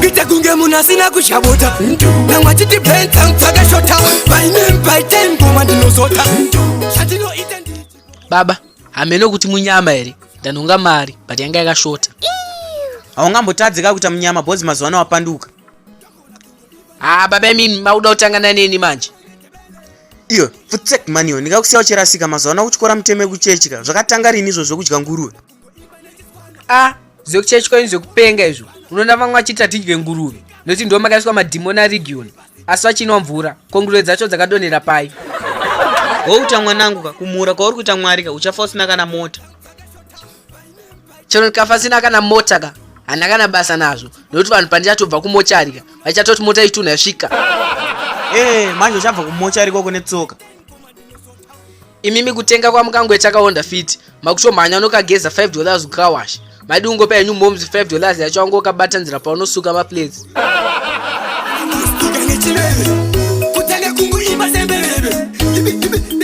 Kuita kunge munhu asina kuzhabota. Vamwe vachiti brain tank dzakashota. By name by time ngoma ndinosota. Chandinoita ndichi. Baba, hameno kuti munyama here, ndanhonga mari but yanga yakashota. Haungambotadzi ka kuita munyama bhozi mazuva ano wapanduka. Ah, baba imimi makuda kutangana neni manje. Iyo, futsek maniyo, ndingakusiya uchirasika mazuva ano kutyora mutemo yekuchechi ka. Zvakatanga rini izvo zvekudya nguruve? Ah, zvekuchechi kwenyu zvekupenga izvo. Unoona vamwe vachiti hatidye nguruve nokuti ndo makaiswa madhimoni arigioni asi vachinwa mvura. Ko nguruve dzacho dzakadonhera pai? Wouta mwanangu ka, kumhura kwauri kuita Mwari ka, uchafa usina kana mota. Chero ndikafa sina kana mota ka, handina kana basa nazvo nokuti vanhu pandichatobva kumochari ka vachatoti mota itunhu yasvika. Eh, manje uchabva kumochari ikoko netsoka. Imimi kutenga kwamukangoita kaHonda Fit makutomhanya unokageza $5 kukawash. Madi ungopa henyu moms $5 yacho wangu wakabatanzira paunosuka maplates.